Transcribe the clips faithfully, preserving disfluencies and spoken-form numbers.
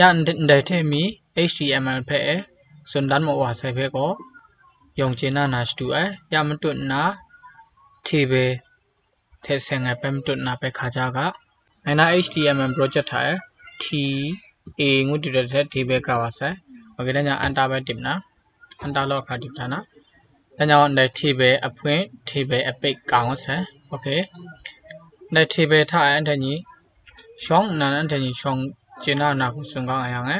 Ya ndai hte mi H T M L hpe e tsun dan maw wa sai hpe gaw yawng chye na na shadu ai. Ya matut nna table hte seng ai hpe matut nna hpe hka ja ga. Ngai na H T M L project hta e T A ngu dip dat hte table kra wa sai. Ok, dan yang enter bai dip na, enter law hkra dip da na. Dan yang ndai table a point, table a page ka ngut sai. Ok. Ndai table hta e anhte ni shawng nnan anhte ni shawng chye na na hku tsun ga nga yang e,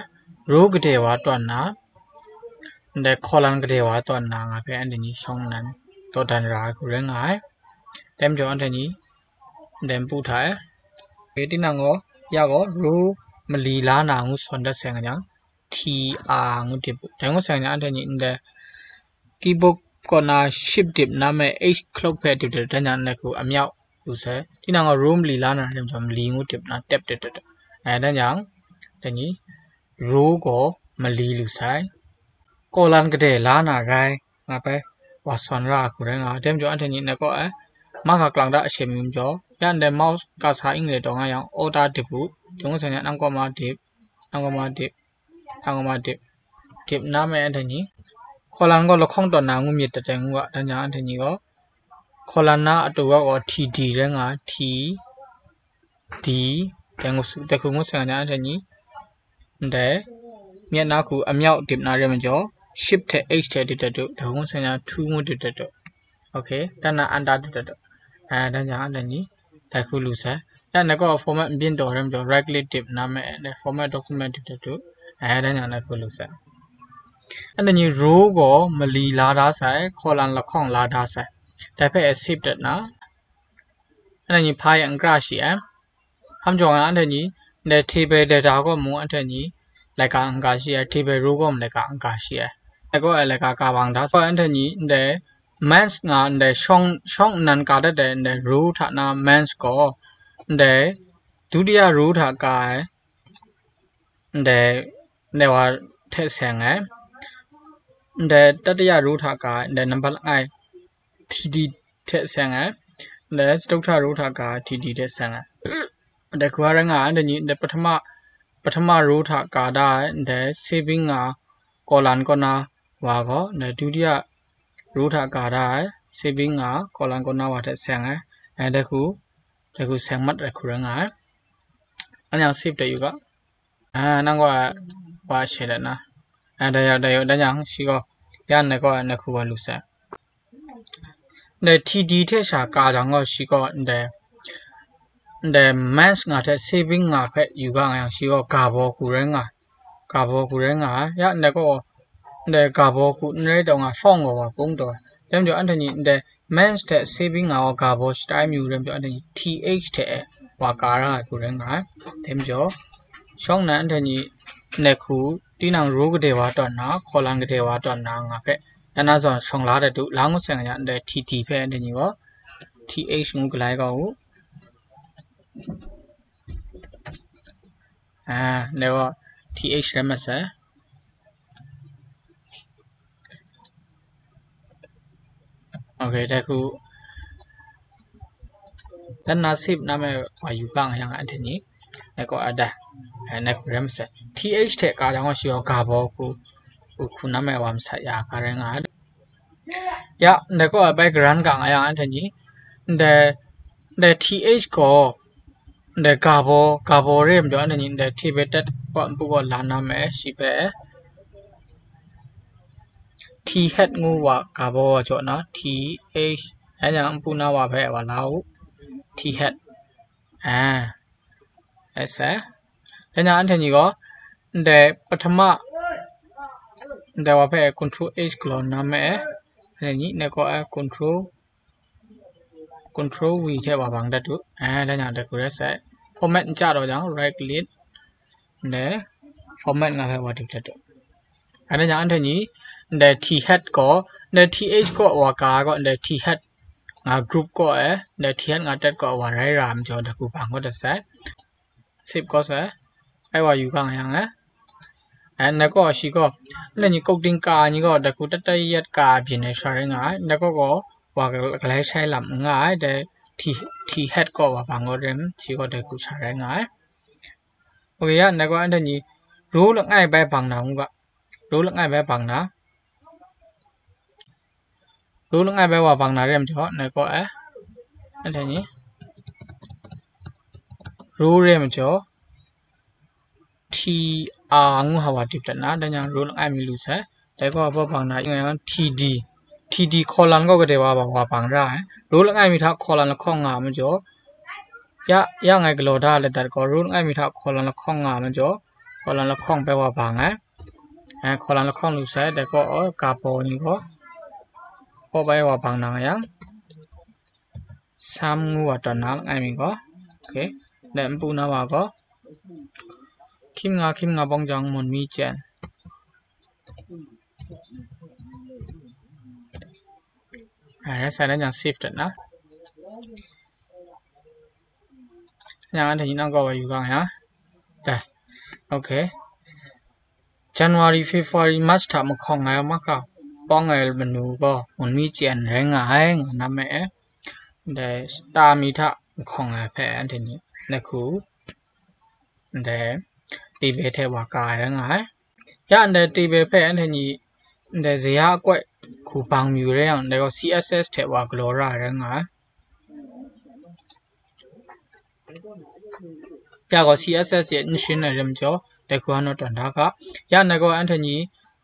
row gade wa tawn na, ndai column gade wa tawn na nga hpe anhte ni shawng nnan dawdan ra ai hku rai nga ai. Dai majaw anhte ni ndai npu hta e, ok, tinang gaw, ya gaw row mali la na ngu sawn dat sai nga yang, T R ngu dip u. Dai ngu sai nga yang anhte ni ndai keyboard kaw na shift dip na me H clock hpe dip dip dan yang ndai hku amyau lu sai. Tinang gaw row mali la na rim jaw mali ngu dip na tab dip dip dip. Ai dan yang dai ni row gaw mali lu sai. Column gade la na rai nga bai wa sawn ra ai hku rai nga. Dai majaw anhte ni ndai kaw e mahka klang da ashem mi majaw, ya ndai mouse cursor ing re taw nga yang order dip u. Dai ngu sai nga nang kaw ma dip, nang kaw ma dip, nang kaw ma dip. Dip na me anhte ni column gaw lahkawng tawn na ngu myit dat ai ngu ga, dan yang anhte ni gaw column na atu ga gaw T D rai nga, T D, dai ngu su, dai hku ngu sai nga anhte ni ndai myat na hku amyau dip na re majaw, shift hte H hte dip dat u, dai hku ngu sai nga two ngu dip dat u. Ok, dan na enter dip dat u. Ai, dan yang anhte ni dai hku lu sai. Ya ndai gaw format n byin taw rai majaw, right click dip na me, dai format document dip dat u. Ai, dan yang dai hku lu sai. Anhte ni row gaw mali la da sai, column lahkawng la da sai. Dai hpe save dat na, anhte ni hpa yang n kra shi ai. Hpa majaw nga anhte ni ndai table data gaw mung anhte ni laika n ka shi ai, table row gaw mung laika n ka shi ai. Dai gaw ai laika ka bang da sai, anhte ni ndai mains nga ndai shawng, shawng nnan ka dat ai ndai row hta na mains gaw ndai dutiya row hta ka ai, ndai, ndai wa hte seng ai, ndai tatiya row hta ka ai, ndai nambat langai T D hte seng ai, ndai chatuhkra row hta ka ai T D hte seng ai. Ndai hku wa rai nga ai, anhte ni ndai pahtama, pahtama row hta ka da ai, ndai saving nga column kaw na wa gaw, ndai dutiya row hta ka da ai, saving nga column kaw na wa hte seng ai, ai dai hku, dai hku seng mat ai hku rai nga ai. An yang save dat yu ga. A, nang gaw wa she dat na. A, dai yawng, dai yawng, dan yang shi gaw, ya ndai gaw ndai hku wa lu sai. Ndai T D hte sha ka jang gaw shi gaw ndai, ndai mains nga hte saving nga hpe yu ga nga yang shi gaw ga baw hku rai nga, ga baw hku rai nga ai. Ya ndai gaw, ndai ga baw hku n rai taw nga, shawng gaw wa kung taw ai. Dai majaw anhte ni ndai mains hte saving nga gaw ga baw shatai mayu rai majaw anhte ni T H hte wa ka ra ai hku rai nga ai. Dai majaw, shawng nnan anhte ni ndai hku tinang row gade wa tawn na, column gade wa tawn na nga hpe, na na zawn shawng la dat u, la ngut sai nga yang ndai T D hpe anhte ni gaw T H ngu galai kau u. A, ndai gaw T H rai mat sai. Ok, dai hku dan na save na me wa yu ga nga yang anhte ni, dai gaw a da, ai, dai hku rai mat sai. T H hte ka jang gaw shi gaw ga baw hku, hku, hku na me wa masat ya ga rai nga ai. Ya, ndai gaw bai karan ga nga yang anhte ni, ndai, ndai T H gaw, ndai ga baw, ga baw re majaw anhte ni, ndai T B tet gaw npu gaw la na me, shi hpe T H ngu wa ga baw wa jaw na, T H, yan yang npu na wa hpe wa la u, T H. A, ai sai. Dan yang anhte ni gaw, ndai pahtama, ndai wa hpe control H galaw na me, anhte ni, ndai gaw ai control, control V hte wa bang dat u. A, dan yang dai hku rai sai. Format n chya taw jang, right click, ndai format nga hpe wa dip dat u. A, dan yang anhte ni, ndai T H gaw, ndai T H gaw wa ka gaw, ndai T H nga group kaw e, ndai T H nga tet kaw wa rai ra ai majaw, dai hku bang kau dat sai. Save kau sai. Ai wa yu ga nga yang e. Ai, ndai gaw shi gaw, ndai ni coding ka ai ni gaw, dai hku tat tat yet ka ai byin ai sha rai nga ai. Ndai gaw gaw, wa galai shai lam n nga ai, dai T, T H kaw wa bang kau rim, shi gaw dai hku sha rai nga ai. Okay, ya, nai gaw anhte ni row langai bai bang na ngu ga. Row langai bai bang na. Row langai bai wa bang na re majaw, nai gaw e. Anhte ni row re majaw, T R ngu ha wa dip dat na, dan yang row langai mi lu sai. Dai gaw a baw bang na, ing yang T D. T D colon gaw kadai wa wa, wa bang ra ai. Row langai mi hta colon lahkawng nga majaw, ya, ya ngai galaw da let dat gaw, row langai mi hta colon lahkawng nga majaw, colon lahkawng bai wa bang ai. Ai, colon lahkawng lu sai, dai gaw, o, ka baw ni gaw, kaw bai wa bang na nga yang, sam ngu wa tawn na langai mi gaw. Okay. Dai npu na wa gaw, hkyim nga, hkyim nga bawng jang mun mi chyen. Ai, rai sai dan jang save dat na. Yang anhte ni nang gaw wa yu ga nga yang. Dai. Okay. January, February, March hta mahkawng ai mahkra pawng ai manu gaw mun mi chyen rai nga ai, nga na me e. Dai star mi hta mahkawng ai hpe anhte ni nai hku, dai table hte wa ka ai rai nga ai. Ya ndai table hpe anhte ni ndai zaya akoi hku bang mayu rai yang, ndai gaw C S S hte wa galaw ra ai rai nga ai. Ya gaw C S S e n shing ai rai majaw, dai hku hanu tawn da ga. Ya ndai gaw anhte ni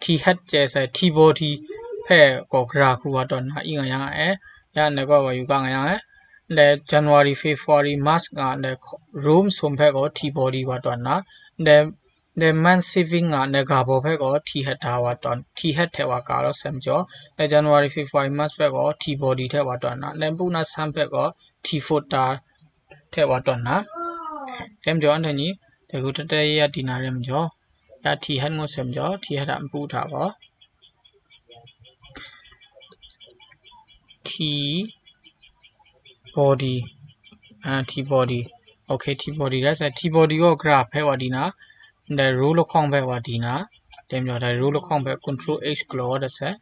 T H chye sai, T body hpe gaw gara hku wa tawn na i nga yang e. Ya ndai gaw wa yu ga nga yang e. Ndai January, February, March nga ndai row masum hpe gaw T body wa tawn na. Ndai Ndai month saving nga ndai ga baw hpe gaw T H da wa tawn, T H hte wa ka law sai majaw, ndai January, February, March hpe gaw T body hte wa tawn na, ndai npu na sam hpe gaw T foot da hte wa tawn na. Dai majaw anhte ni, dai hku tat tat ya di na rai majaw, ya T H ngu sai majaw, T H a npu hta gaw T body, ah, T body. Okay, T body, that's a T body gaw gara hpe wa di na, ndai row lahkawng hpe wa di na, dai majaw dai row lahkawng hpe control H galaw dat sai.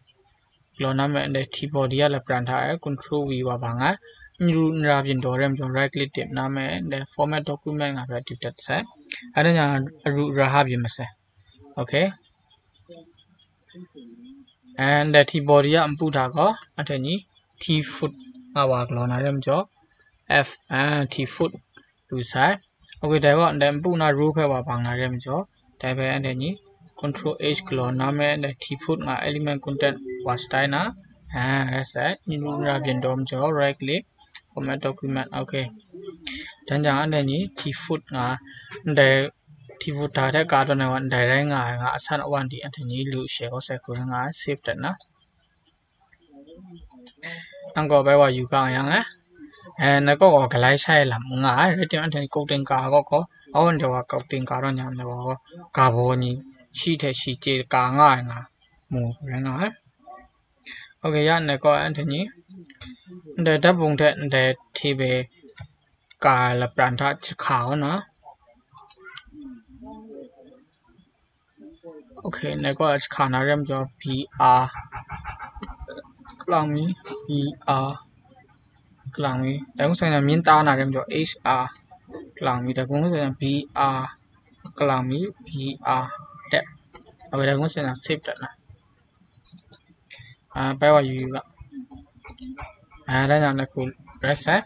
Galaw na me ndai T body a lapran hta e control V wa bang ai. N ru n ra byin daw rai majaw right click dip na me ndai format document nga hpe dip dat sai. Anhte ni a ru ra ha byin masai. Okay. And the T body a npu hta gaw, anhte ni T foot nga wa galaw na rai majaw, F, ah, T foot lu sai. Okay, dai gaw, ndai npu na row hpe wa bang na rai majaw, dai hpe anhte ni control H galaw na me, ndai T foot nga element content wa shatai na, ah, rai sai, n ru n ra byin daw majaw, right click, format document, okay. Dan jang anhte ni T foot nga, ndai T foot hta hte ka tawn ai wa ndai rai nga ai nga, asan awan di anhte ni lu she gaw sai hku rai nga ai, save dat na. Nang gaw bai wa yu ga nga yang e. E, nai gaw gaw galai shai lam n nga ai, rai timung anhte ni coding ka gaw gaw, awan de wa coding ka tawn yang de wa gaw, ga baw ni shi hte shi chye ka nga ai nga, mu rai nga ai. Okay, ya, ndai gaw anhte ni, ndai dat bung hte ndai table ka ai lapran hta jahka u na. Okay, ndai gaw jahka na rai majaw B R kalang mi, B R kalang mi, dai hku sai na myin ta na rai majaw H R kalang mi, dai hku sai na B R kalang mi, B R dep. Okay, dai hku sai na save dat na. Ah, bai wa yu yu ga. Ah, dan jang nai hku rai sai.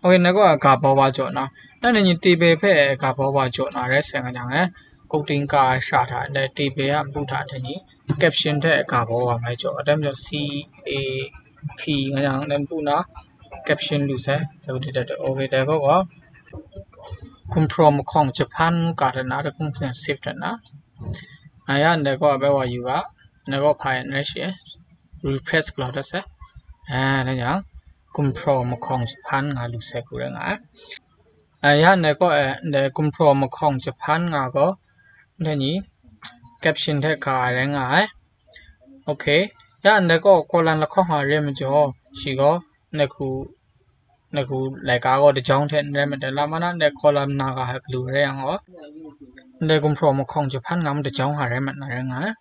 Okay, nai gaw a ga baw wa jaw na. Nanhte ni table hpe ga baw wa jaw na rai sai nga jang e. Coding ka ai shara hta, ndai table a npu hta anhte ni caption hte ga baw wa mai jaw. Dai majaw C A P nga jang, dai npu na caption lu sai. Dai hku di dat, okay, dai gaw gaw. Control mahkawng jahpan ngu ka dat na, dai hku save dat na. Nga ya ndai gaw bai wa yu ga. Ndai gaw hpa yan rai she, refresh galaw dat sai. Ah, dai jang, gumhpraw mahkawng jahpan nga lu sai hku rai nga ai. Ah, ya ndai gaw, eh, ndai gumhpraw mahkawng jahpan nga gaw, ndai ni caption hte hka ai rai nga ai. Okay. Ya ndai gaw colon lahkawng nga re majaw, shi gaw, ndai hku, ndai hku laika gaw dajawng hte n rai mat ai, lama na ndai colon na ga hpe galu rai yang gaw, ndai gumhpraw mahkawng jahpan nga mung dajawng hka rai mat na rai nga ai.